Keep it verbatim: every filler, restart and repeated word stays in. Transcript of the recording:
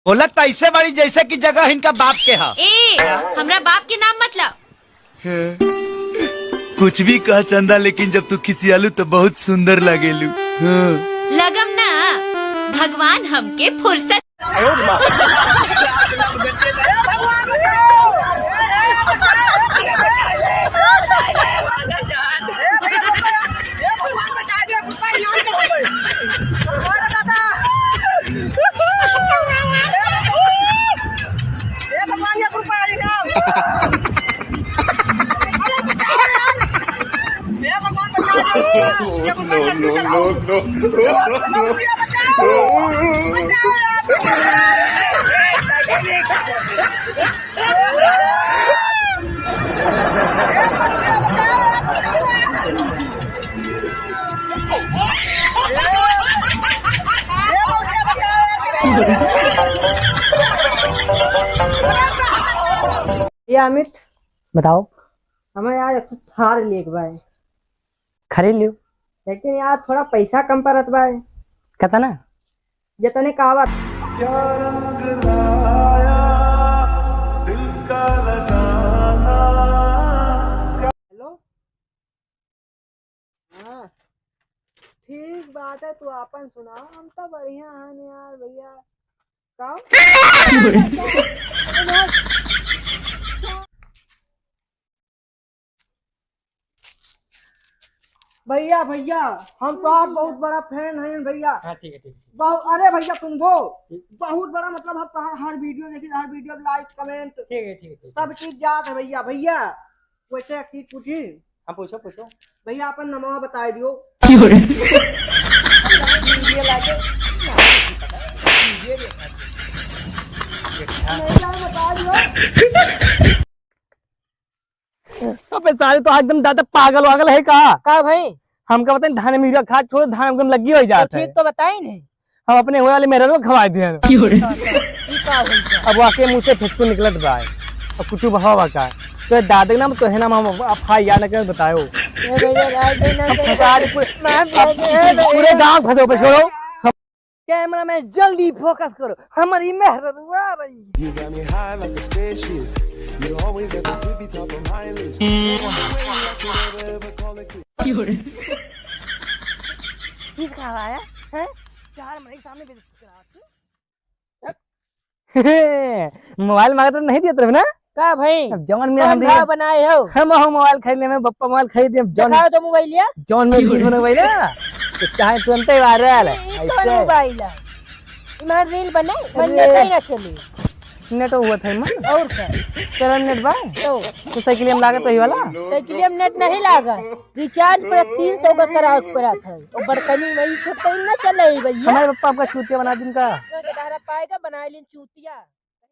बोलत त ऐसे बाड़ी जैसे कि जगह इनका बाप के ह। ए, हमरा बाप के नाम मत ला। कुछ भी कह चंदा, लेकिन जब तू खिसियालू तो बहुत सुंदर लागेलू। हाँ। लगम ना, भगवान हमके फुर्सत या अमित, बताओ। हमें यार एक Thar लेके बा। खरीद लियो। लेकिन यार थोड़ा पैसा कम परत बा। कितना? जितने का आवत। हेलो। हाँ, ठीक बात है, तू आपन सुनाओ। हम तो बढ़िया हन यार भैया। का? भैया, भैया, हम तो आप बहुत बड़ा fan हैं भैया। हाँ, ठीक है, ठीक है। बहु-, अरे भैया, सुन भो, ठीक। बहुत बड़ा, मतलब, हम तो हर, हर video देखी, हर video like, comment, ठीक है, ठीक है, ठीक है। सब चीज जात है भैया। भैया, वैसे एक चीज पूछी? हाँ, पूछो, पूछो। भैया, अपन नमवा बताई दियो। क्यों रे? नहीं जाने, बता दियो। अबे सारे तो एकदम दादा पागल वागल है का? का भाई? हमका बताई, धान में यूरिया खाद छोड़, धान एकदम लग्गी होइ जात है। ठीक तो बताई नहीं। हम अपने हुए वाले मेहरारू को खवाए दिए हैं। क्यों रे? ई का होई का? अब वाकई मुँह से फिसकुन निकलत बा। अब कुछ बहावा का। तो दादा के नाम तो है ना, हम FIR न कर बतायो। ए भैया, राज भाई ना हम करे। फंसा दे पूरे, माफ कर दे, ए भैया। पूरे गाँव फंसो पे छोड़ो। Cameraman जल्दी focus करो, हमारी मेहरारू आ रही है। You got me high like a spaceship. You always at the tippy top of my list. क्यों रे? किसका आया? हैं? चार महीने के सामने बेइज्जती करा रखी। मोबाइल मांगत रहे, नहीं दियत रहे ना? का भाई? अब जौन में कौन हम भाव reel बनाए हो? हम हो मोबाइल खरीद ले, मैं बप्पा मोबाइल खरीद दे, जौन दिखाओ तो मोबाइल या। जौन में reel बनवाई ना, उसका है तुरंत ही viral है। ई कौन ऐसे। मोबाइल है? इमार reel बने, अरे। बने कहीं ना चली। Net हुआ था इमार। और का? तेरा net बा? तो। तो साइकिल में लागे तो ही वाला? साइकिल में net नहीं लागा। Recharge पर तीन सौ का करावे के पड़त है। और बड़कनी वही छोटा ही ना चले ही भैया। हमारे पप्पा आपका चूतिया बना दिन का। तो के दहरा पाएगा, बना लेन चूतिया।